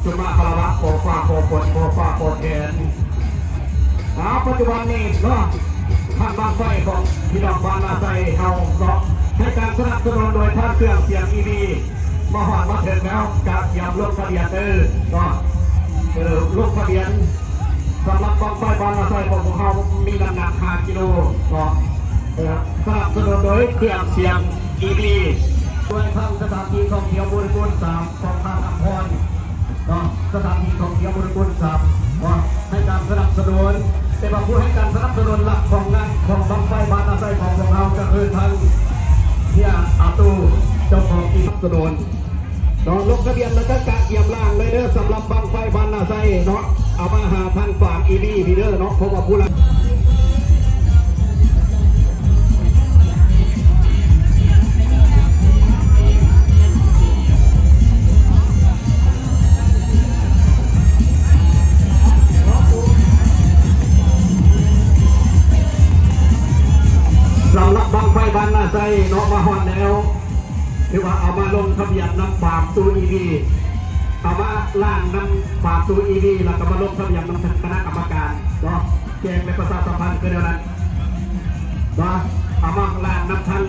ຈຸມາຄາລະວະ ຂໍຟ້າຂໍຝົນ ຂໍຟ້າຂໍແຄນ. ອາ ປັດຈຸບັນນີ້ເນາະ ທາງບັ້ງໄຟຂອງພີ່ນ້ອງບ້ານນາໄຊເຮົາເນາະ ໃຫ້ການສະໜັບສະໜູນໂດຍທາງເຄື່ອງສຽງ ອີ ບີ ມາຮອດມາເຖິງແລ້ວ ກະກຽມລົງທະບຽນເດີເນາະ. ເອີ ລົງທະບຽນສຳລັບບັ້ງໄຟບ້ານນາໄຊຂອງພວກເຮົາ ມີນ້ຳໜັກຫ້າກິໂລເນາະ. ເອີ ສະໜັບສະໜູນໂດຍເຄື່ອງສຽງ ອີ ບີ ໂດຍທາງສະຖານທີ່ທ່ອງທ່ຽວບໍລິບູນສາມ ຂອງທ່ານອຳພອນເນາະ ສະຖານທີ່ທ່ອງທ່ຽວບໍລິບູນສາມເນາະ ໃຫ້ການສະໜັບສະໜູນ. ແຕ່ວ່າຜູ້ໃຫ້ການສະໜັບສະໜູນຫຼັກຂອງງານຂອງບັ້ງໄຟບ້ານນາໄຊຂອງພວກເຮົາ ກໍຄືທ່ານເຮຍອາຕູ ເຈົ້າຂອງທີ່ສະໜັບສະໜູນເນາະ. ລົງທະບຽນແລ້ວກໍກະກຽມລ້າງເລີຍເດີ ສຳລັບບັ້ງໄຟບ້ານນາໄຊເນາະ. ເອົາມາຫາທາງຝັ່ງ ອີ ບີ ພີ້ເດີເນາະ ເພາະວ່າຜູ້ລັກ ສຳລັບບັ້ງໄຟບ້ານນາໄຊເນາະ ມາຮອດແລ້ວ ຖືວ່າເອົາມາລົງທະບຽນນຳຟາມຕູ້ ອີ ບີ ເອົາມາລ້າງນຳຟາມຕູ້ ອີ ບີ ແລ້ວກໍມາລົງທະບຽນນຳຄະນະກຳມະການເນາະ ແຈ້ງ ແລະ ປະຊາສຳພັນຄືແນວນັ້ນເນາະ. ເອົາມາລ້າງນຳທາງ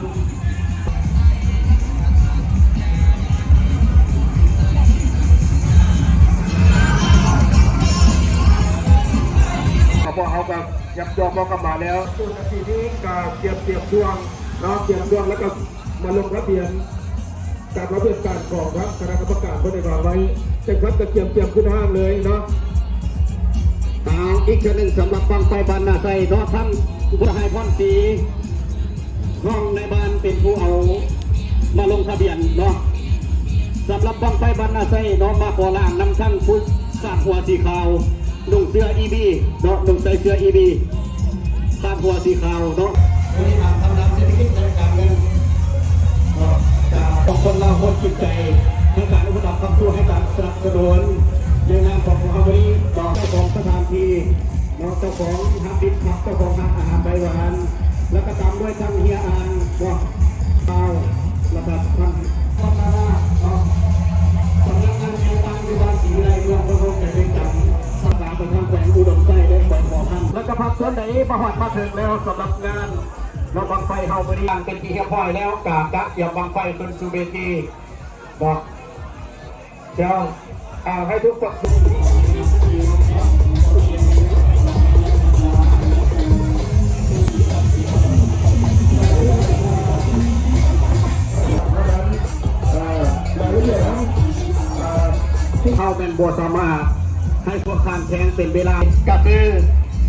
ພວກເຮົາກໍຍັບຍອກເອົາກັບມາແລ້ວ. ສ່ວນອາທິດນີ້ກໍກຽມ ກຽມຊ່ວງເນາະ ກຽມຊ່ວງ ແລ້ວກໍມາລົງທະບຽນ ຕາມລະບຽບການຂອງທາງຄະນະກຳມະການເພິ່ນໄດ້ວາງໄວ້ ເຈັງຊັ້ນກໍກຽມ ກຽມຂຶ້ນຫ້າງເລີຍເນາະ. ເອົາ ອີກເທື່ອໜຶ່ງ ສຳລັບບັ້ງໄຟບ້ານນາໄຊເນາະ ທາງຜູ້ໃຫ້ພອນສີ ຮອງນາຍບ້ານເປັນຜູ້ເອົາມາລົງທະບຽນເນາະ. ສຳລັບບັ້ງໄຟບ້ານນາໄຊເນາະ ມາຂໍລ້າງນຳທັງຜູ້ຄາດຫົວສີຂາວ ນຸ່ງເສື້ອ ອີ ບີ ເນາະ ນຸ່ງໃສ່ເສື້ອ ອີ ບີ ຄາດຫົວສີຂາວເນາະ. ບໍລິຫານທາງດ້ານເສດຖະກິດ ແລະ ການເງິນເນາະ ຈາກຂອງຄົນລາວຄົນຈິດໃຈ ໃຫ້ການອຸປະຖຳຄ້ຳຊູ ໃຫ້ການສະໜັບສະໜູນໃນນາມຂອງພວກເຮົາມື້ນີ້ເນາະ ເຈົ້າຂອງສະຖານທີ່ ເນາະ ເຈົ້າຂອງຮັບບິດຄັບ ເຈົ້າຂອງຮ້ານອາຫານໄຕ້ຫວັນ ແລ້ວກໍຕາມດ້ວຍທາງເຮຍອານເນາະ ລາວ ແລ້ວກໍທາງພັດທະນາເນາະ ສຳນັກງານເຮຍອານຢູ່ບ້ານສີວິໄລ ເມືອງໂພນໂຮງ ແຂວງວຽງຈັນ ສະຖານໄປທາງແຂວງອຸດົມໄຊ ແລະ ແຂວງຫົວພັນ ແລ້ວກໍພາກສ່ວນໃດມາຮອດມາເຖິງແລ້ວ ສຳລັບງານເນາະ ບັ້ງໄຟເຮົາມື້ນີ້ ເປັນທີ່ຮຽບຮ້ອຍແລ້ວ ກະກະກຽມບັ້ງໄຟຂຶ້ນສູ່ເວທີເນາະ. ເຈົ້າ ເອົາໃຫ້ທຸກຄົນ ເຮົາແມ່ນບໍ່ສາມາດໃຫ້ພວກທ່ານແຂ່ງເປັນເວລາ ກໍຄື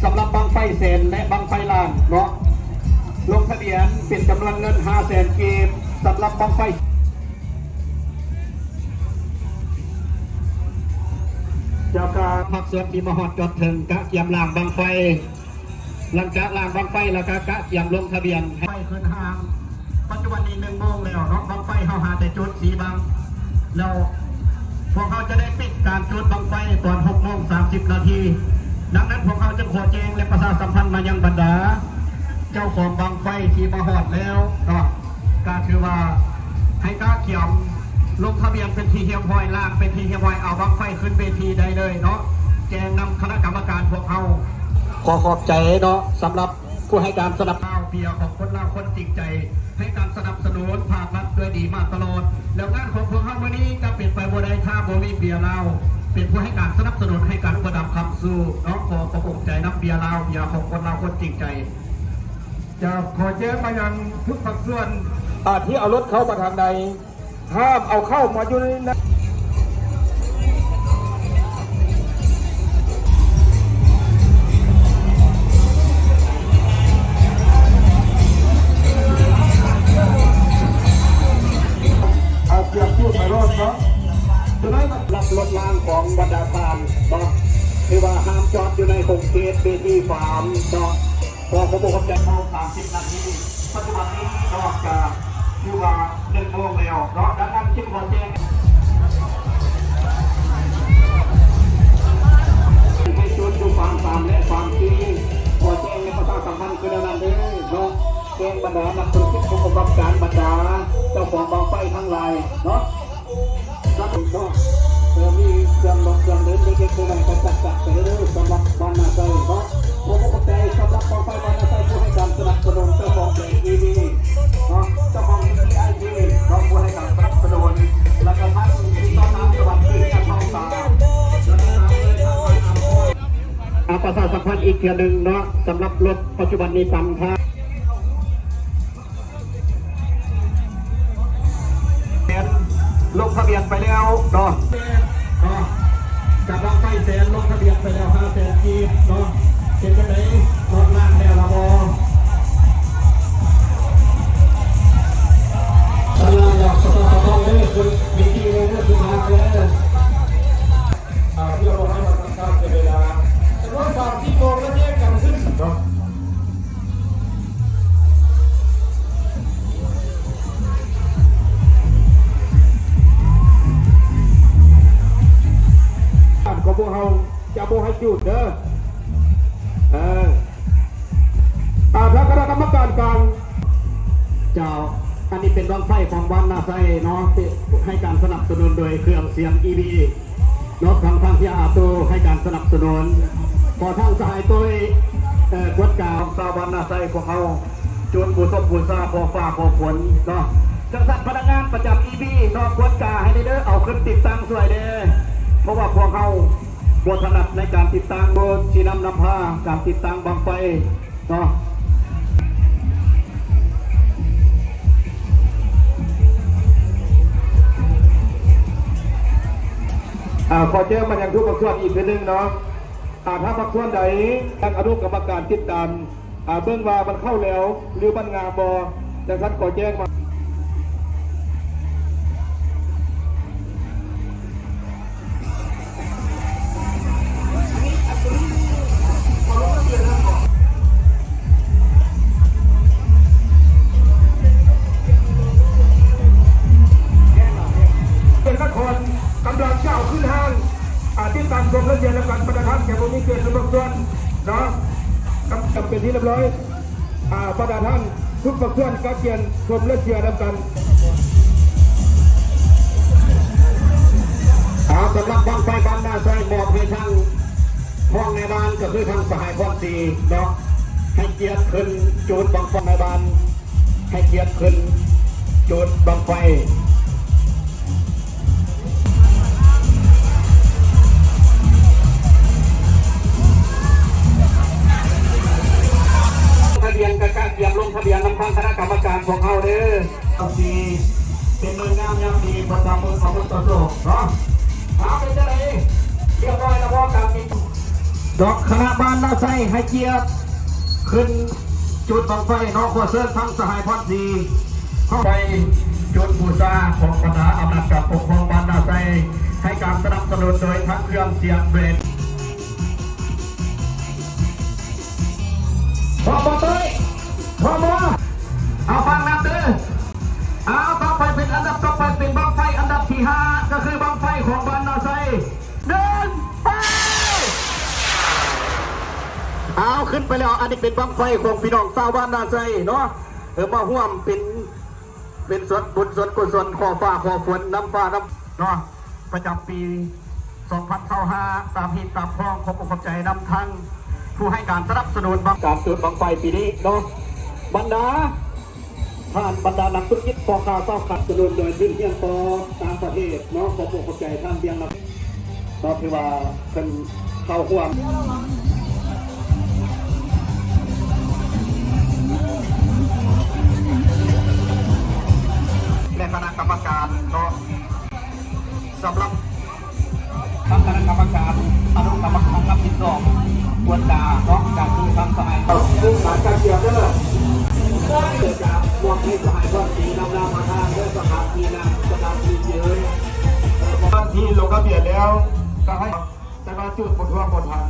ສຳລັບບັ້ງໄຟແສນ ແລະ ບັ້ງໄຟລ້ານເນາະ ລົງທະບຽນເປັນຈຳນວນເງິນຫ້າແສນກີບ ສຳລັບບັ້ງໄຟ ເຈົ້າກະພາກສ່ວນທີ່ມາຮອດຈອດເຖິງກະກຽມລ້າງບັ້ງໄຟ ຫຼັງຈາກລ້າງບັ້ງໄຟແລ້ວກະກະກຽມລົງທະບຽນໃຫ້ໄຟຂຶ້ນຫ້າງ. ປັດຈຸບັນນີ້ໜຶ່ງໂມງແລ້ວເນາະ ບັ້ງໄຟເຮົາຫາແຕ່ຈຸດສີ່ບັ້ງ ແລ້ວພວກເຮົາຈະໄດ້ປິດການຈຸດບັ້ງໄຟຕອນຫົກໂມງສາມສິບນາທີ. ດັ່ງນັ້ນພວກເຮົາຈຶ່ງຂໍແຈ້ງ ແລະ ປະຊາສຳພັນມາຍັງບັນດາເຈົ້າຂອງບັ້ງໄຟທີ່ມາຮອດແລ້ວເນາະ ກະຖືວ່າໃຫ້ກະກຽມລົງທະບຽນເປັນທີ່ຮຽບຮ້ອຍ ລ້າງເປັນທີ່ຮຽບຮ້ອຍ ເອົາບັ້ງໄຟຂຶ້ນເວທີໄດ້ເລີຍເນາະ ແຈ້ງນຳຄະນະກຳມະການພວກເຮົາ. ຂໍຂອບໃຈເນາະ ສຳລັບຜູ້ໃຫ້ການສະໜັບ ເບຍຂອງຄົນລາວຄົນຈິງໃຈ ໃຫ້ການສະໜັບສະໜູນພາກລັດດ້ວຍດີມາຕະຫຼອດ ແລ້ວງານຂອງພວກເຮົາມື້ນີ້ຈະເປັນໄປບໍ່ໄດ້ ຖ້າບໍ່ມີເບຍລາວເປັນຜູ້ໃຫ້ການສະໜັບສະໜູນ ໃຫ້ການອຸປະຖຳຄ້ຳຊູເນາະ. ຂໍຂອບອົກຂອບໃຈນຳເບຍລາວ ເບຍຂອງຄົນລາວຄົນຈິງໃຈ. ຈະຂໍແຈ້ງມາຍັງທຸກພາກສ່ວນ ອາ ທີ່ເອົາລົດເຂົ້າມາທາງໃດ ຫ້າມເອົາເຂົ້າມາຢູ່ໃນນັ້ນ ເອົາເຄື່ອງຈູດມາໂລດເນາະ. ສະນັ້ນ ລັບລົດລາງຂອງບັນດາທ່ານເນາະ ທີ່ວ່າຫ້າມຈອດຢູ່ໃນຂົງເຂດເວທີສາມເນາະ. ຂໍຂອບອົກຂອບໃຈເຮົາສາມສິບນາທີ ປັດຈຸບັນນີ້ເນາະ ກະຖືວ່າໜຶ່ງໂມງແລ້ວເນາະ. ດັ່ງນັ້ນຈຶ່ງຂໍແຈ້ງໃຫ້ຈຸດຢູ່ຟາມສາມ ແລະ ຟາມສີ່ ຂໍແຈ້ງໃຫ້ປະຊາສຳພັນຄືແນວນັ້ນເດີເນາະ ແຈ້ງບັນດານັກທຸລະກິດ ຜູ້ປະກອບການ ບັນດາເຈົ້າຂອງບັ້ງໄຟທັງຫຼາຍເນາະ. ເອີ ມີເຄື່ອງ ເທື່ອໃດກໍຈັດຈັດໄປເດີ້ ສຳລັບບ້ານນາໄຊເນາະ. ຂໍຂອບໃຈສຳລັບກອງໄຟບ້ານນາໄຊ ຜູ້ໃຫ້ການສະໜັບສະໜູນ ເຈົ້າຂອງແບຣນ ອີ ບີ ເນາະ ເຈົ້າຂອງ ອີ ບີ ໄອ ບີ ເນາະ ຜູ້ໃຫ້ການສະໜັບສະໜູນ ແລ້ວກໍທັງທີ່ຕ້ອນຮັບສະຫວັດດີ ການທ່ອງທ່ຽວ ແລ້ວກໍຕາມດ້ວຍທາງ ອາ ປະຊາສຳພັນອີກເທື່ອໜຶ່ງເນາະ ສຳລັບລົດປັດຈຸບັນນີ້ຕາມທາງ ແສນ ລົງທະບຽນໄປແລ້ວເນາະ ເນາະ ຈາກບັ້ງໄຟແສນ ລົງທະບຽນໄປແລ້ວ ຫ້າແສນ ກີບເນາະ. ເປັນຈັ່ງໃດ ຮອດລ້ານແລ້ວລະບໍ່? ເອີ ເນາະ ສະເພາະສະເພາະເດີ ເພິ່ນມີທີ່ເດີ ເດີ ເດີ ເດີ ເອີ ເພື່ອບໍ່ໃຫ້ມັນ ເວລາ ຈຳນວນສາມສີ່ໂມງ ແລ້ວແຍກກັນຂຶ້ນເນາະ. ຂອງພວກເຮົາຈະບໍ່ໃຫ້ຈູດເດີ ເອີ ອາ ທາງຄະນະກຳມະການກາງ ເຈົ້າ ອັນນີ້ເປັນບັ້ງໄຟຂອງບ້ານນາໄຊເນາະ ທີ່ໃຫ້ການສະໜັບສະໜູນໂດຍເຄື່ອງສຽງ ອີ ບີ ເນາະ ທາງ ທາງ ທີ ອາ ໂຕ ໃຫ້ການສະໜັບສະໜູນ ຂໍທາງສະຫາຍໂຕຍ ເອີ ກວດກາຂອງຊາວບ້ານນາໄຊ ພວກເຮົາຈຸດບູຊົບບູຊາຂໍຟ້າຂໍຝົນເນາະ. ຈັ່ງຊັ້ນພະນັກງານປະຈຳ ອີ ບີ ເນາະ ກວດກາໃຫ້ແດ່ເດີ ເອົາຂຶ້ນຕິດຕັ້ງຊ່ວຍແດ່ ເພາະວ່າພວກເຮົາບໍ່ຖະໜັດໃນການຕິດຕັ້ງ ໂດຍຊີ້ນຳນຳພາການຕິດຕັ້ງບັ້ງໄຟ ເນາະ ອາ ຂໍແຈ້ງມາຍັງທຸກພາກສ່ວນອີກເທື່ອໜຶ່ງເນາະ ອາ ຖ້າພາກສ່ວນໃດ ທາງອະນຸກຳມະການຕິດຕາມ ອາ ເບິ່ງວ່າມັນເຂົ້າແລ້ວ ຫຼື ມັນງາມບໍ່ ຈັ່ງຊັ້ນຂໍແຈ້ງມາ. ເປັນນະຄອນກຳລັງຈະເອົາຂຶ້ນຫ້າງ ອາ ຕິດຕາມຊົມແລະສຽງນຳກັນ ບັນດາທ່ານແຂກຜູ້ມີກຽດທຸກພາກສ່ວນເນາະ ກຳ ກຳເປັນທີ່ຮຽບຮ້ອຍ. ອາ ບັນດາທ່ານທຸກພາກສ່ວນກະກຽນຊົມແລະສຽງນຳກັນ. ອາ ສຳລັບບັ້ງໄຟບ້ານນາໄຊ ມອບໃຫ້ທາງຮອງນາຍບ້ານ ກໍຄືທາງສະຫາຍພອນສີເນາະ ໃຫ້ກຽດຂຶ້ນຈູດບັ້ງໄຟ ນາຍບ້ານ ໃຫ້ກຽດຂຶ້ນຈູດບັ້ງໄຟ. ທະບຽນກະກະກຽມລົງທະບຽນນຳທາງຄະນະກຳມະການພວກເຮົາເດີ. ເອົາຊິເປັນມື້ງາມຍາມດີປະຈຳມື້ຂອງຄົນຕໍ່ໂຊກເນາະ. ເອົາ ເປັນຈັ່ງໃດ ຮຽບຮ້ອຍແລ້ວບໍ່ ການ ດອກຄະນະບ້ານນາໄຊໃຫ້ກຽດຂຶ້ນຈູດບັ້ງໄຟເນາະ. ຂໍເຊີນທາງສະຫາຍພອນສີ ໄປຈຸດບູຊາຂອງບັນດາອຳນາດການປົກຄອງບ້ານນາໄຊ ໃຫ້ການສະໜັບສະໜູນໂດຍທັງເຄື່ອງສຽງແບນ. ພ້ອມບໍ່ເຕີຍ? ພ້ອມບໍ່? ເອົາຟັງນຳເດີ. ເອົາ ຕໍ່ໄປເປັນອັນດັບ ຕໍ່ໄປເປັນບັ້ງໄຟອັນດັບທີຫ້າ ກໍຄືບັ້ງໄຟຂອງບ້ານນາໄຊ. ໜຶ່ງ ໄປ! ເອົາ ຂຶ້ນໄປແລ້ວ. ອັນນີ້ເປັນບັ້ງໄຟຂອງພີ່ນ້ອງຊາວບ້ານນາໄຊເນາະ ເອີ ມາຮ່ວມເປັນ ເປັນສ່ວນບຸນສ່ວນກຸສົນ ຂໍຟ້າຂໍຝົນ ນຳຟ້ານຳເນາະ ປະຈຳປີສອງພັນຊາວຫ້າ ຕາມຮີດຕາມຄອງ. ຂອບອົກຂອບໃຈນຳທັງຜູ້ໃຫ້ການສະໜັບສະໜູນບັ້ງ ການຈູດບັ້ງໄຟປີນີ້ເນາະ. ບັນດາ ທ່ານບັນດານັກທຸລະກິດ ພໍ່ຄ້າຊາວຂາຍ ສະໜັບສະໜູນໂດຍທຶນຮຽນຕໍ່ຕ່າງປະເທດເນາະ. ຂອບອົກຂອບໃຈທ່ານວຽງນະ ເນາະ ທີ່ວ່າເພິ່ນເຂົ້າຮ່ວມ ແລະ ຄະນະກຳມະການເນາະ. ສຳລັບທາງຄະນະກຳມະການອະນຸກຳມະການຮັບຜິດຊອບກວດກາເນາະ ການຄືທາງສະຫາຍ ເຊິ່ງການຈັດກຽມເດີ ຈະມອບໃຫ້ສະຫາຍພອນສີນຳໜ້າປະທານ ແລະ ສະຖານທີ່ນັ້ນ ສະຖານທີ່ເຈີ ເອີ ທີ່ລົງທະບຽນແລ້ວ ກໍໃຫ້ ແຕ່ວ່າຈຸດບໍ່ທົ່ວບໍ່ທັນ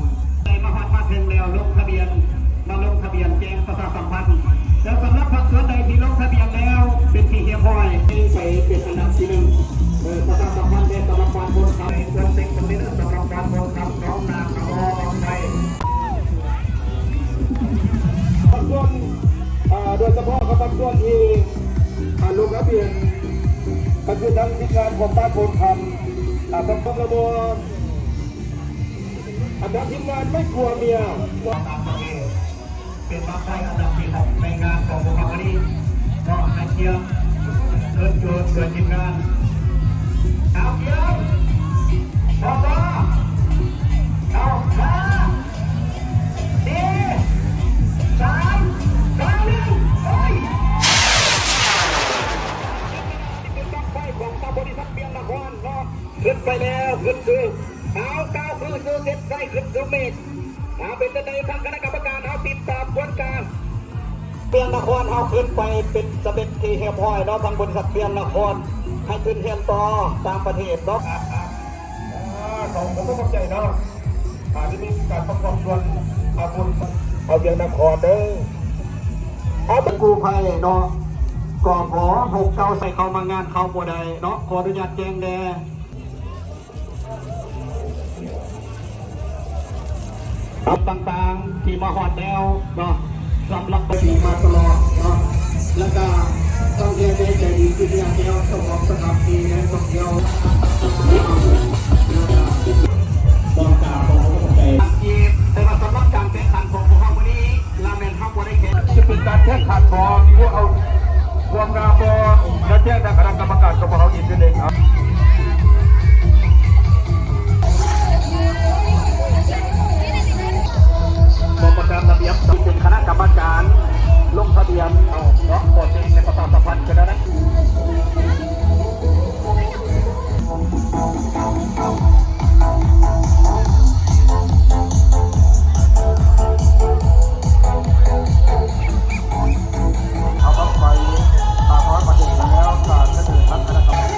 ໄດ້ມາຮອດມາເຖິງແລ້ວ ລົງທະບຽນ ມາລົງທະບຽນແຈ້ງປະຊາສຳພັນ ແລະ ສຳລັບພາກສ່ວນໃດທີ່ລົງທະບຽນແລ້ວ ເປັນທີ່ຮຽບຮ້ອຍ ໄປເປັນອັນດັບທີໜຶ່ງ ເອີ ປະຊາສຳພັນແດ່ ສຳລັບບ້ານໂພນຄຳ ຄວນເຕັກເປັນເດີ ສຳລັບບ້ານໂພນຄຳ ນ້ອງນາງ ນ້ອງໄດ້ ພາກສ່ວນ ເອີ ໂດຍສະເພາະກັບພາກສ່ວນທີ່ ອາ ລົງທະບຽນ ກໍຄືທາງທີມງານຂອງບ້ານໂພນຄຳ ອາ ພາກສ່ວນລະບົບ ຈາກທີມງານໄມ່ກົວເມຍ ເປັນບັ້ງໄຟອັນດັບທີຫົກໃນງານຂອງພວກເຮົາມື້ນີ້ເນາະ ໃຫ້ກຽດເຊີນໂຈດໂດຍທີມງານ ເອົາ ກຽມ ພ້ອມບໍ່ ເອົາ ຫ້າ ສີ່ ສາມ ສອງ ໜຶ່ງ ໄປ! ບັ້ງໄຟຂອງທາງບໍລິສັດວຽງນະຄອນເນາະ ຂຶ້ນໄປແລ້ວ ຂຶ້ນສູ່ ເອົາ ກ້າວຂຶ້ນສູ່ເສັ້ນໄຊ ຂຶ້ນສູ່ເມກ ຖ້າເປັນຈັ່ງໃດ ທາງຄະນະກຳມະການເຮົາຕິດຕາມກວດກາ ວຽງນະຄອນເຮົາຂຶ້ນໄປເປັນສຳເລັດທີ່ຮຽບຮ້ອຍເນາະ ທາງບໍລິສັດວຽງນະຄອນໃຫ້ທຶນຮຽນຕໍ່ຕ່າງປະເທດເນາະ ອາ ຂອບໃຈເນາະ ອາ ທີ່ມີການປະກອບສ່ວນ ອາ ບຸນ ເອົາວຽງນະຄອນເດີ ເອົາເປັນກູ້ໄພເນາະ ກພ ຫົກເກົ້າ ໃສ່ເຂົ້າມາງານເຂົ້າບໍ່ໄດ້ເນາະ ຂໍອະນຸຍາດແຈ້ງແດ່. ຮັບຕ່າງໆທີ່ມາຮອດແລ້ວເນາະ ສຳລັບທີ່ມາຕະຫຼອດເນາະ ແລ້ວກະຕ້ອງແຍກໃຈດີຂຶ້ນຢ່າງດຽວ ເຈົ້າຂອງສະຖານທີ່ແລະທ່ອງທ່ຽວ ຕ້ອງການຂອບໃຈ ແຕ່ວ່າສຳລັບການແຂ່ງຂັນຂອງພວກເຮົາມື້ນີ້ ລະແມ່ນເຮົາບໍ່ໄດ້ແຂ່ງ ຈະເປັນການແຂ່ງຂັນບໍ່ ພວກເຮົາ ຄວາມງາມບໍ່ ຈະແຈ້ງທາງຄະນະກຳມະການຂອງພວກເຮົາອີກເທື່ອໜຶ່ງ. ບໍ່ປະກາດລະບຽບ ເປັນຄະນະກຳມະການລົງທະບຽນເອົາເນາະ ຂໍແຈ້ງແລະປະຊາສຳພັນກັນນະ. ເອົາບັ້ງໄຟ ຖ້າທອດມາເຖິງແລ້ວ ກະສະເໜີທັງຄະນະກຳມະການ.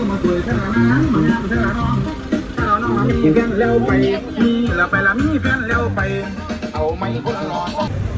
ມາຊ່ວຍເທື່ອນະນາງ ມາງາມເທື່ອນະນ້ອງ ຖ້ານ້ອງມີແຟນແລ້ວໄປ ມີແລ້ວໄປລະ ມີແຟນແລ້ວໄປ ເອົາໃໝ່ຄົນລະຫຼໍ່.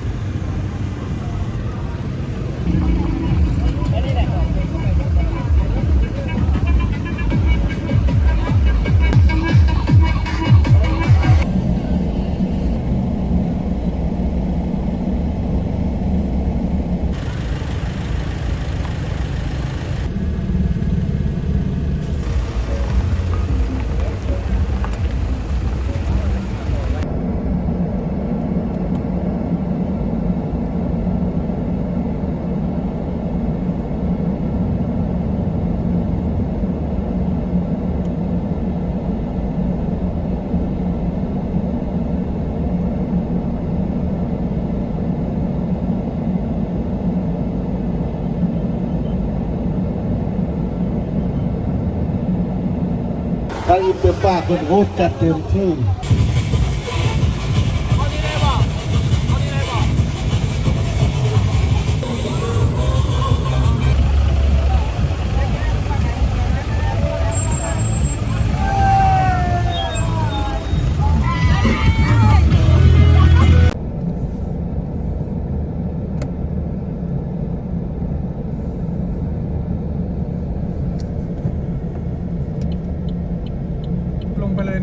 ໃຫ້ເຕັມປາກເພິ່ນໂຫດຈັດເຕັມທີ່. ລົງໄປເລີຍນະ.